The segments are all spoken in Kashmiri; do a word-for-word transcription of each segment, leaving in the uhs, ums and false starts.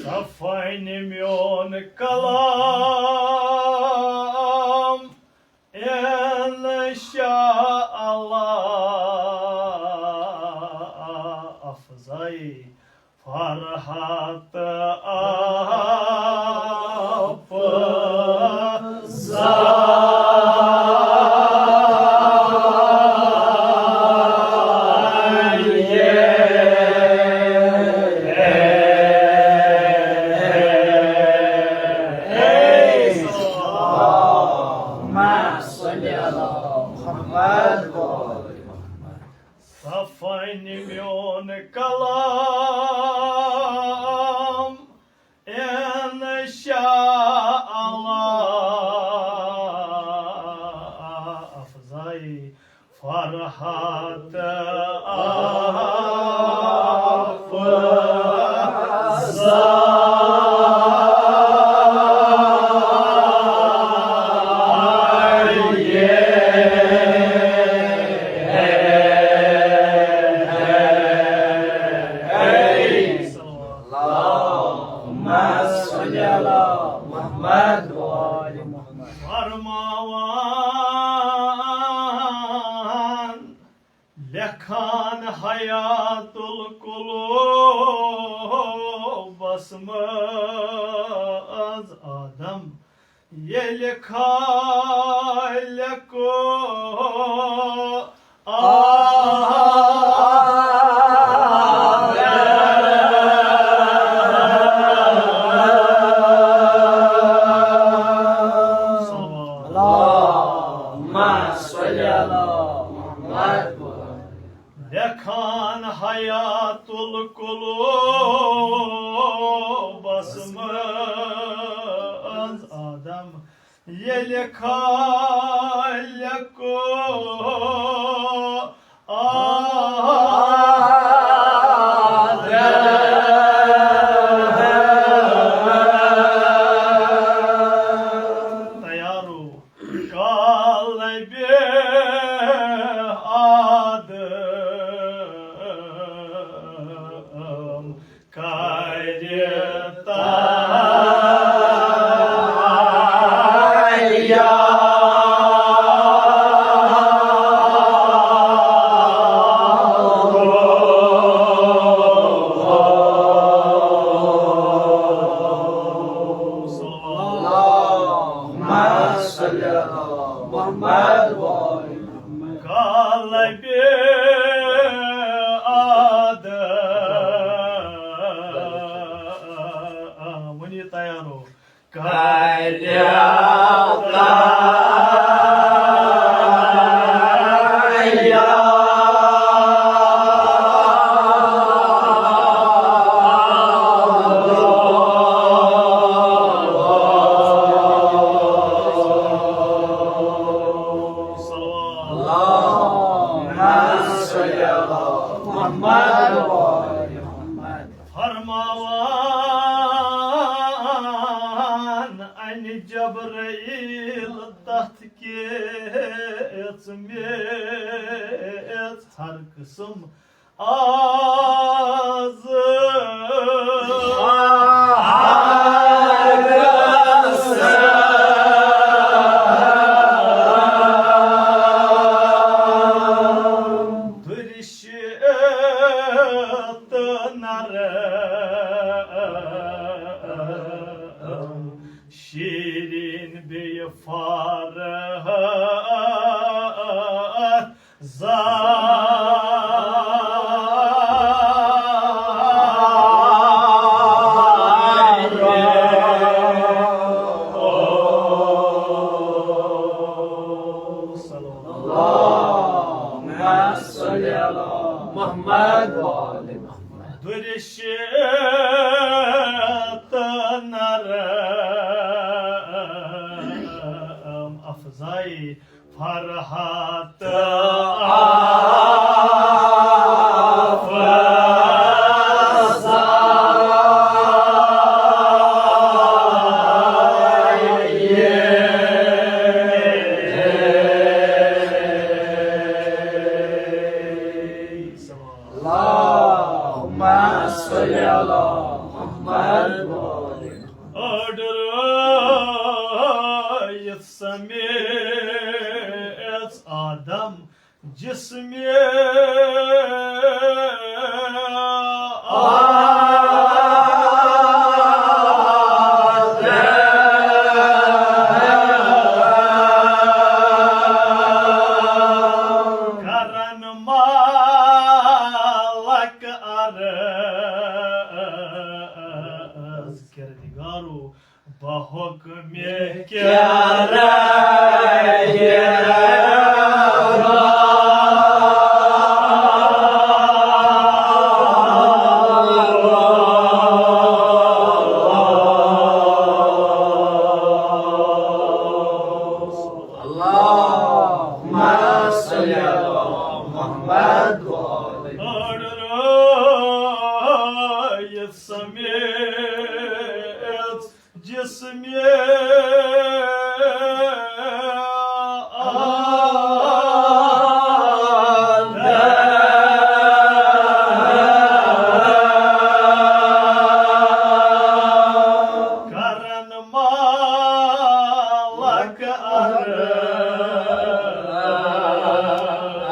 صفٲنۍ میون کلام، انشاء اللہ افزاے فرحت افزاے۔ اللهم صل على محمد وآل محمد۔ صفٲنۍ میون کلام، انشاء اللہ افزاے فرحت افزاے۔ اللهم صل على محمد وآل محمد۔ فرماوان، لیکھان حیات القلوبس منٛز آدم ییٚلہِ خالقو آدم۔ اللهم صل على محمد۔ لیکھان حیات القلوبس منٛز آدم ییٚلہِ خالقو آدم۔ تیارو۔ قلبِ آدم کَرِ تیار۔ اللهم صل على محمد وآل محمد۔ قلبِ آدم۔ ؤنِو تیارو۔ قلبِ آدم۔ اللهم صل على محمد وآل محمد۔ فرماوان، انہِ جبرائیل تتھ کیژ میژ ہر قسم آز۔ درشت نرم شیرین بیٚیہِ فرحت زار۔ اللهم صل على محمد وآل محمد۔ درشت صلی علی محمد۔ أڑ رٲیِتھ سمیژ آدم جسمِ آدم۔ کرن مالک عرض کردگارو بحکم کردگار۔ اللهم صل على محمد وآل محمد۔ أڑ رٲیِتھ سمیژ جسمِ آدم۔ کرن مالک عرض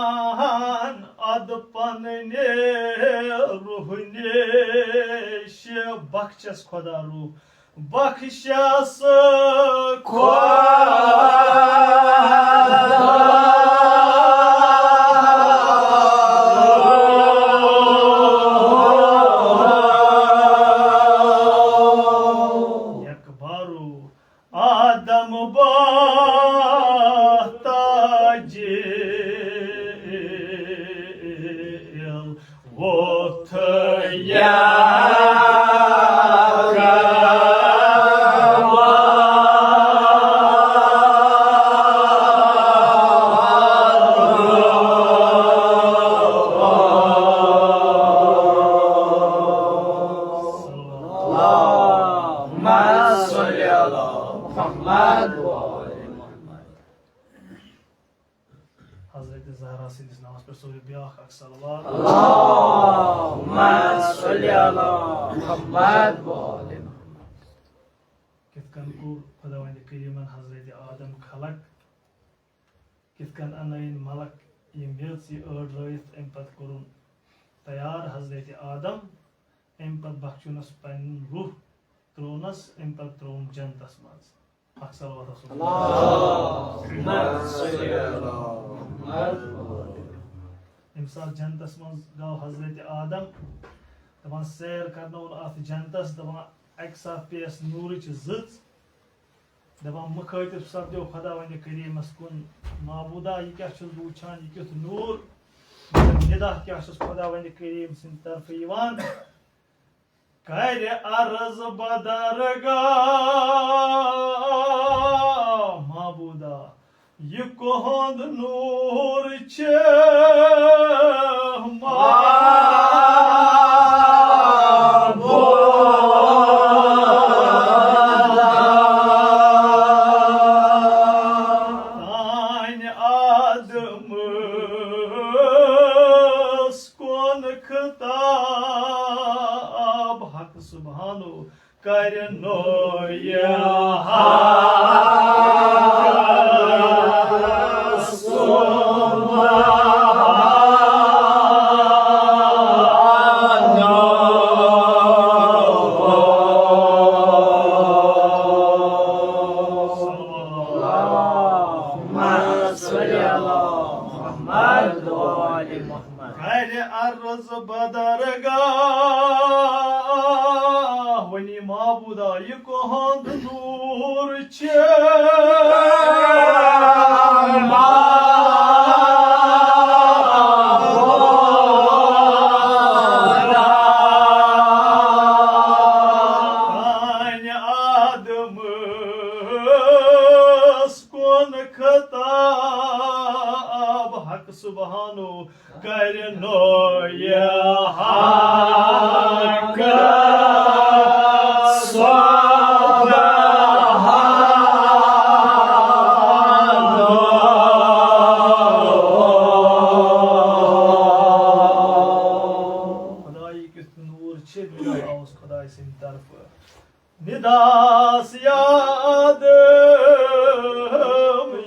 فرماوان اد پننہِ روح نیش بخشس خدا روح بخشس خدا۔ یک بارو آدم بہتاج ووتھ یا اللهم صل على محمد وآل محمد۔ حضرت زہرا سٕنٛدِس ناوَس پٮ۪ٹھ سوٗزِو بیٛاکھ اکھ صلوات۔ اللهم صل على محمد وآل محمد۔ کِتھ کٔنۍ کوٚر خۄداوندِ کریٖمن حضرت آدم خلق؟ کِتھ کٔنۍ انٲیِن ملک یہِ میٚژ، یہِ أڑ رٲیِتھ، اَمہِ پتہٕ کوٚرُن تیار حضرت آدم، اَمہِ پتہٕ بخشونس پنُن روح، ترٛوونس، اَمہِ پتہٕ ترٛووُن جنتس منٛز؟ اکھ صلوات رسول۔ اللهم صل علی محمد۔ ییٚمہِ ساتہٕ جنتس منٛز گوٚو حضرت آدم، دپان سیر کرنووُن اتھ جنتس، دپان اکہِ ساتہٕ پیٚیس نوٗرٕچ زٕژ، دپان مُخٲطِب سپدیو خۄداوندِ کریٖمس کُن، معبودا، یہِ کیٛاہ چھُس بہٕ وٕچھان، یہِ کیُتھ نوٗر؟ مگر ندا کیٛاہ چھُس خۄداوندِ کریٖم سٕنٛدِ طرفہٕ یِوان؟ کرِ عرض بدرگاہ معبودا، یہِ کُہُنٛد نوٗر چھِ معبودا۔ تانۍ آدمس کُن خطاب حق سبحانو کرنو یہ حق سبحانو۔ اللهم صل على محمد وآل محمد۔ کرِ عرض بدرگاہ، ونی معبودا، یہِ کُہُنٛد نوٗر چھِ معبودا۔ تانۍ آدمس خطاب، حق سبحانو کرنو یہ حق سبحانو۔ خدائی کیُتھ نور چھِ، نور آوُس خدائی سٕنٛدِ طرفہٕ۔ نداس یاد،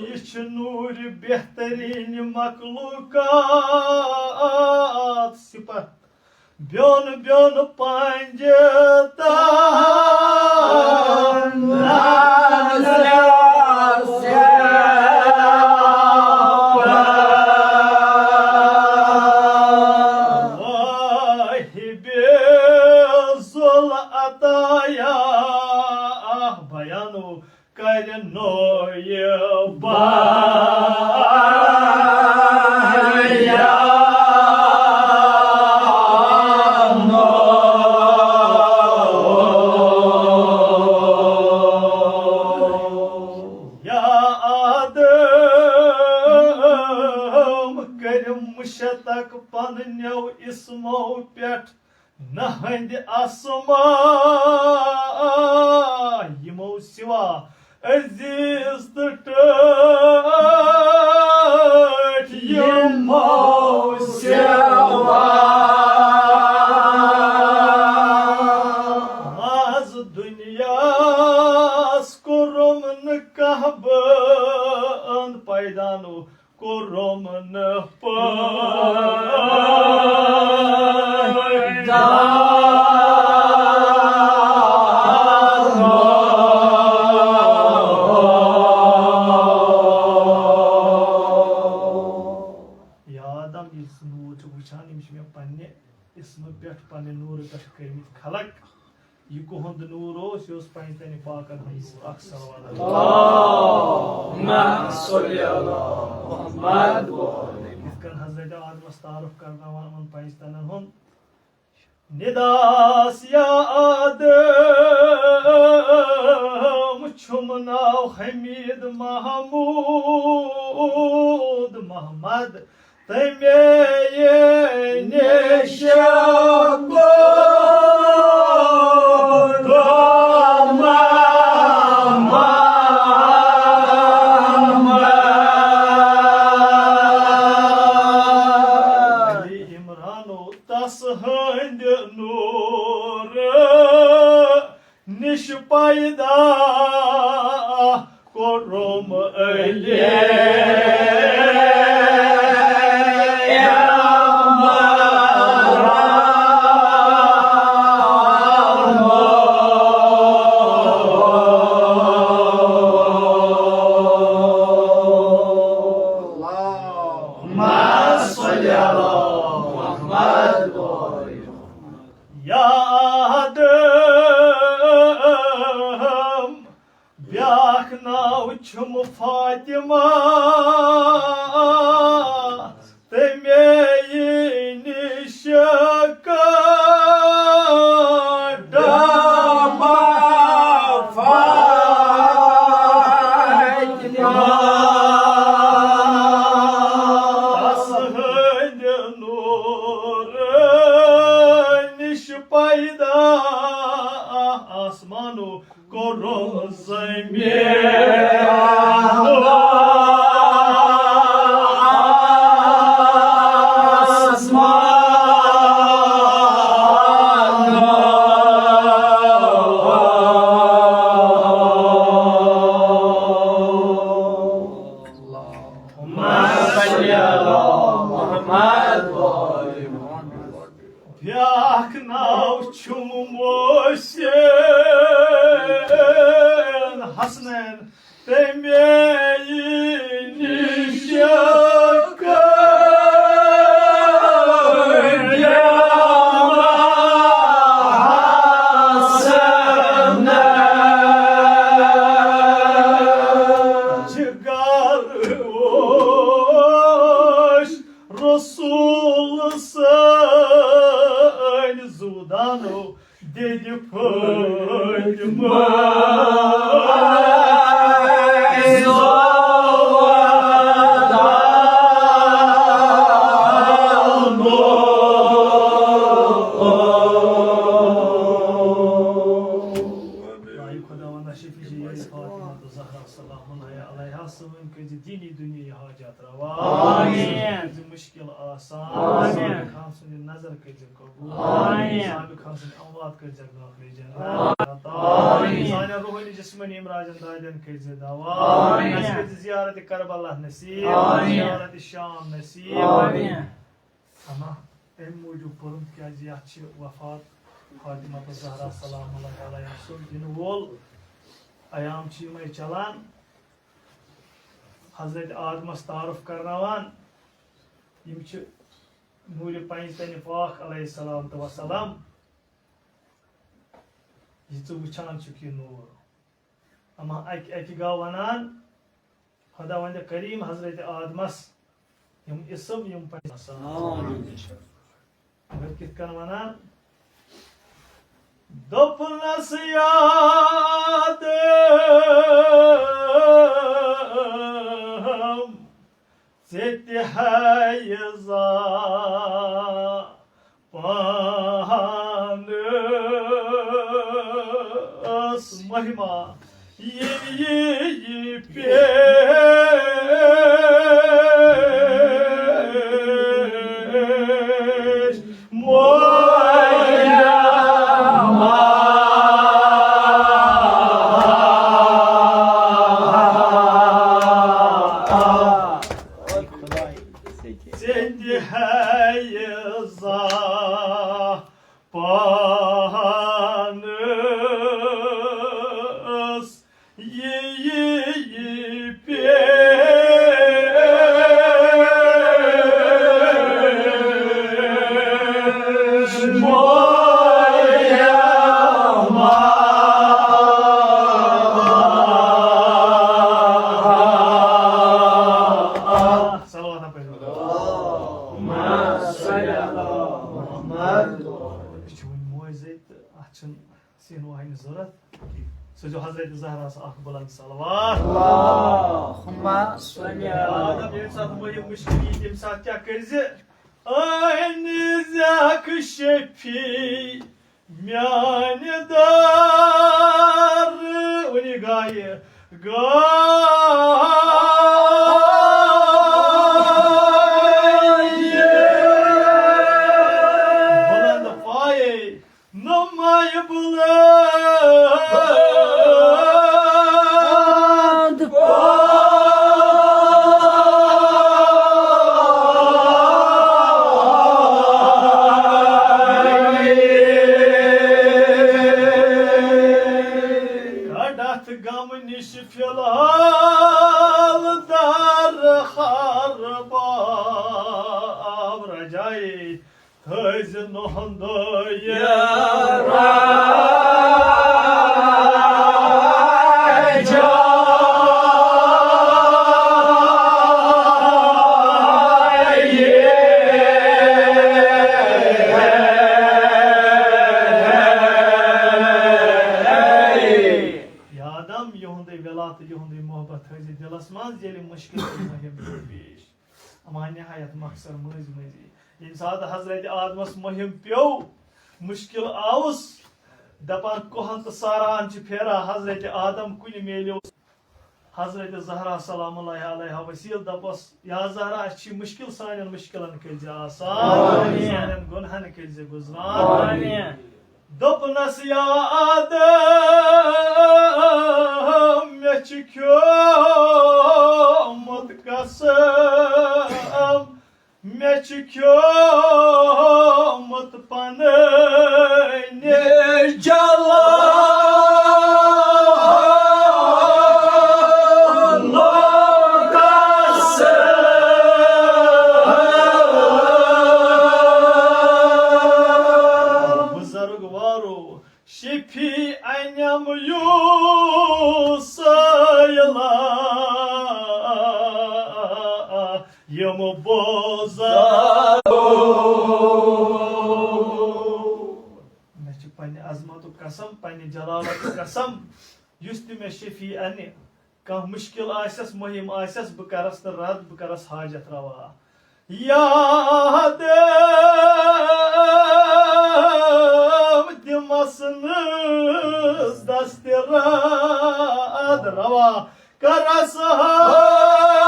یہِ چھُ نوٗرِ بہتریٖن مخلوقات صفت۔ بیوٚن بیوٚن پنجہِ تام نظر واہِبِ ذوالعطایا بیانو کرنو یہ بیانو۔ یا آدم، کٔرِم مُشتق پننیو اسمو پٮ۪ٹھ نہنٛدِ اسما یِمو سوا عزیز تہٕ ٹٲٹھۍ یِمو سوا از دُنیاہس کوٚرُم نہٕ کانٛہہ بٲن پیدا نوٚو۔ کوٚرُم نہٕ پٲدٕ۔ یا آدم، ییٚلہِ ژٕ نوٗر چھُکھ وٕچھان، یِم چھِ مےٚ پننہِ اسمہٕ پٮ۪ٹھ، پننہِ نوٗرٕ پٮ۪ٹھ کٔرمٕتۍ خلق۔ یہِ کُہُنٛد نوٗر اوس، یہِ اوس پنجتن پاکن ہُنٛد نوٗر۔ اکھ صلوات۔ اللہم صل علی محمد و آل محمد۔ یِتھ کٔنۍ حضرت آدمس تعارُف کرناوان یِمن پنجتنن ہُنٛد۔ نداس یا آدم، چھُم ناو حمید محمود محمد۔ تمے نِش کوٚر علی عمرانو تس ہٕنٛدِ نوٗرٕ نِش پیدا کوٚرُم علی۔ اللہم صل علی محمد۔ یا آدم، بیاکھ ناو چھُم فاطمہ، تہٕ مے نِش کٔر ڈبہ فاطمہ۔ تس ہٕنٛدِ نوٗرٕ نِش پیدا آسمانو کوٚرُم زٔمیٖن۔ کٔرۍزِ دینی دُنیاہی حاجات روا۔ آمین۔ کٔرۍزِ مُشکِل آسان۔ آمین۔ صابر خان سٕنٛدِ نظر کٔرۍزِ قبوٗل۔ آمین۔ صابر خان سٕنٛدِ اموات کٔرۍزِ دٲخلِ جنت۔ آمین۔ سانٮ۪ن روحٲنی جسمٲنی امراضن دادٮ۪ن کٔرۍزِ دوا۔ آمین۔ اَسہِ کٔرۍزِ زیارت کربلا نصیب۔ آمین۔ زیارت شام نصیب۔ آمین۔ اما امہِ موٗجوٗب پوٚرُم، تِکیٛازِ یَتھ چھِ وفات فاطمہ الزہرا سلام اللہ علیہا سُنٛد یِنہٕ وول ایام چھِ یِمَے چلان۔ حضرت آدمس تعارف کرناوان، یِم چھِ نوٗرِ پنجتنِ پاک علیہ الصلوۃ والسلام، یہِ ژٕ وٕچھان چھُکھ یہِ نوٗر۔ اما اکہِ اکہِ گاہ ونان، خداوند کریم حضرت آدمس یِم اسم یِم پنجتنِ آسان۔ مگر کِتھ کٔنۍ ونان؟ دوٚپنَس، یاد ژےٚ تہِ ہے زا پانَس مہما یہِ یہِ پیش مویا۔ ژےٚ تہِ ہے زا پانَس یہِ یہِ یہِ پیش مویا۔ صلوات پٔرِو۔ اللہم صل علی محمد۔ یہِ چھُ وُنہِ موزے تہٕ اَتھ چھُنہٕ سیٖنہٕ وایِنٕچ ضروٗرت۔ سوٗزِو حضرت زہراہَس اکھ بُلند صلوات۔ اللہم صل علی۔ آدم ییٚمہِ ساتہٕ مٔرِو مُشکِل یی، تَمہِ ساتہٕ کیٛاہ کٔرۍ زِ؟ أنۍ زیکھ شفیع میانہِ دار، ؤنِو گایہِ، گایہِ۔ بُلند پایے نمایہِ بُلند۔ کڑتھ غم نِش فی الحال در ہر باب رجائی۔ تھٲیزِ نۄہندو یہِ راجا۔ یا آدم، یِہُنٛدُے وِلا تہٕ یِہُنٛدُے محبت تھٲیزِ دِلس منٛز، ییٚلہِ مُشکِل تہٕ مُہِم پیش۔ اما نہایت مخصر مٔنٛزۍ مٔنٛزی۔ ییٚمہِ ساتہٕ حضرت آدمس مُہِم پیوٚو، مُشکِل آوُس، دپان کوہن تہٕ ساران چھِ پھیران، حضرت آدم کُنہِ میلیو۔ حضرت زہرا سلام اللہ علیہا وسیٖل دپس، یا زہرا، اَسہِ چھِ مُشکِل، سانٮ۪ن مُشکِلن کٔرۍزِ آسان، آمین۔ سانٮ۪ن گۄنہن کٔرۍزِ گُزران۔ آمین۔ دوٚپنَس، یا آدم، مےٚ چھُ کھیوٚمُت قسم، مےٚ چھُ کھیوٚمُت پنٕنہِ جلالُک قسم۔ بُزرگ وارو، شفیع انم یوسیلا یم بوزا۔ مےٚ چھُ پننہِ عظمتُک قسم، پننہِ جلالتُک قسم، یُس تہِ مےٚ شفیع انہِ، کانٛہہ مُشکِل آسٮ۪س، مُہِم آسٮ۪س، بہٕ کرس نہٕ رد، بہٕ کرس حاجت روا۔ یا آدم، دِمس نہٕ دستہِ رد روا، کرس حاجت۔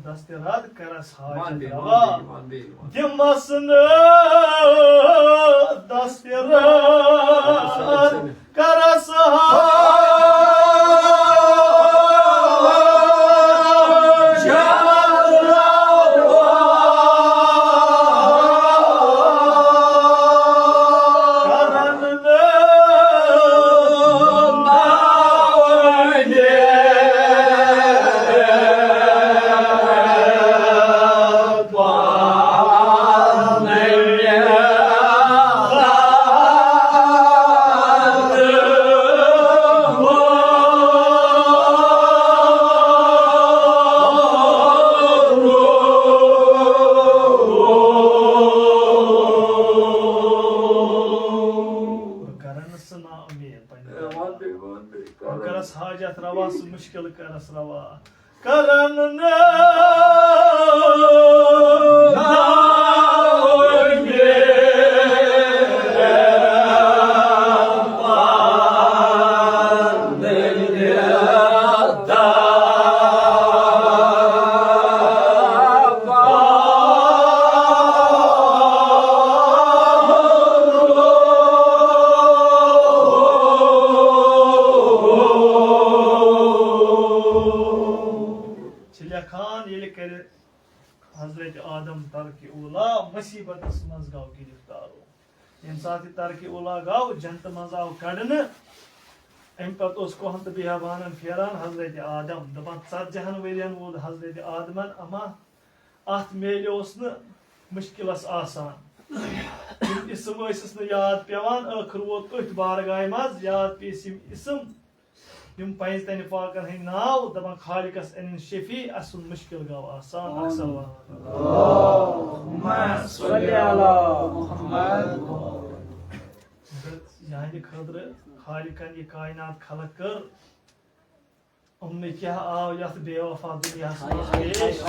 دستہِ رد کرس حاجت روا۔ دِمس نہٕ دستہِ رد کرس حاجت روا۔ کرن نہٕ بہٕ کرن نہٕ سُہ نا اُمید پننہِ وَن بیٚیہِ، وَن بیٚیہِ، بہٕ کرن۔ کرس حاجت روا، سُہ مُشکِل کرس روا۔ کرن نہٕ چھِ لیکھان، ییٚلہِ کرِ حضرت آدم ترک اولا مصیبتس منٛز گوٚو گرفتار۔ ییٚمہِ ساتہٕ یہِ ترک اولا گوٚو، جنتہٕ منٛز آو کڑنہٕ، اَمہِ پتہٕ اوس کوہن تہٕ بیابانن پھیران حضرت آدم، دپان، "ژتجی ہن ؤرین ووت حضرت آدمن، اما اتھ میلہِ اوس نہٕ مُشکِلس آسان۔" یِم اسم ٲسِس نہٕ یاد پٮ۪وان، ٲخٕر ووت أتھۍ بارگاہہِ منٛز، یاد پیٚیِس یِم اسم، یِم پنٛژتٲجی پاکن ہٕنٛدۍ ناو، دپان، "خالقس أنِن شفیع، اسہِ سُنٛد مُشکِل گوٚو آسان۔" اکھ صلوات۔ اللہم صل علی محمد۔ یِہنٛدِ خٲطرٕ خالقن یہِ کائنات خلق کٔر، یِمنٕے کیٛاہ آو یتھ بے وفا دُنیاہس منٛز پیش؟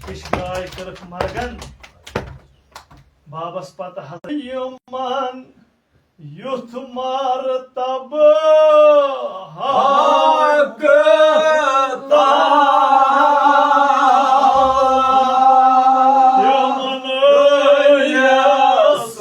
کِش گاے کٔرٕکھ مرگن بابس پتہٕ حضرت یِمن یُتھ مرتبہٕ حق تعالیٰ تِمن یَس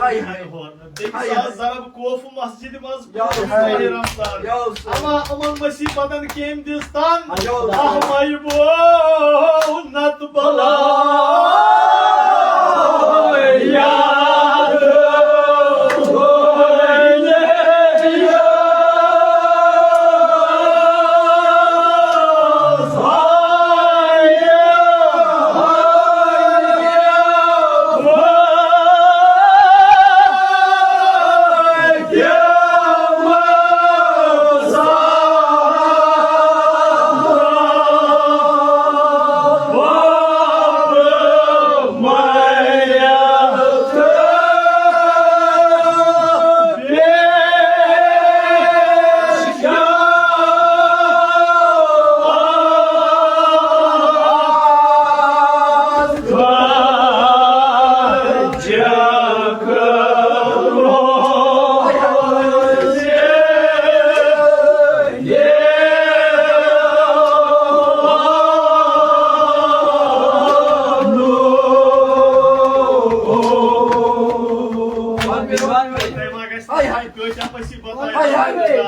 ہاے ہاے۔ تٔمِس آو ضرب کوفہٕ مسجدِ منٛز۔ یا پوٚز ہاے۔ ماہِ رمضان۔ یا سا۔ اما یِمن مصیبتن کٔمۍ دِژ تن؟ یا سا۔ احمد بو نت بلا۔ ہاے ہاے۔ کٲشِر پٲٹھۍ چھِ بَتہٕ ہاے ہاے۔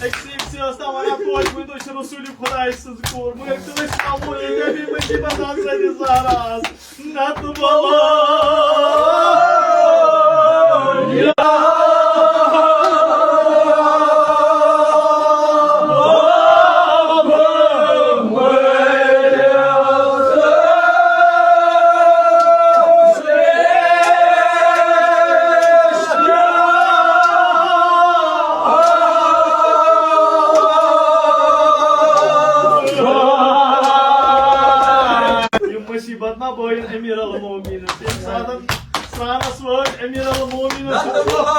أکسٕے أکسٕے ٲس تَوَے اَتھ توتہِ وۄنۍ تُہۍ چھِو رسوٗلِ خۄداے سٕنٛز کوٗر، مگر تُہۍ ٲسِو اَموٗ ییٚتہِ مےٚ مٔنٛزی بَسان سٲنِس زہراہَس۔ نَتہٕ بَلاے۔ یہِ مُصیٖبت نا بٲیِن أمیٖر المومنیٖنَس۔ ییٚمہِ ساتہٕ سرٛانَس وٲج أمیٖر المومنیٖنَس۔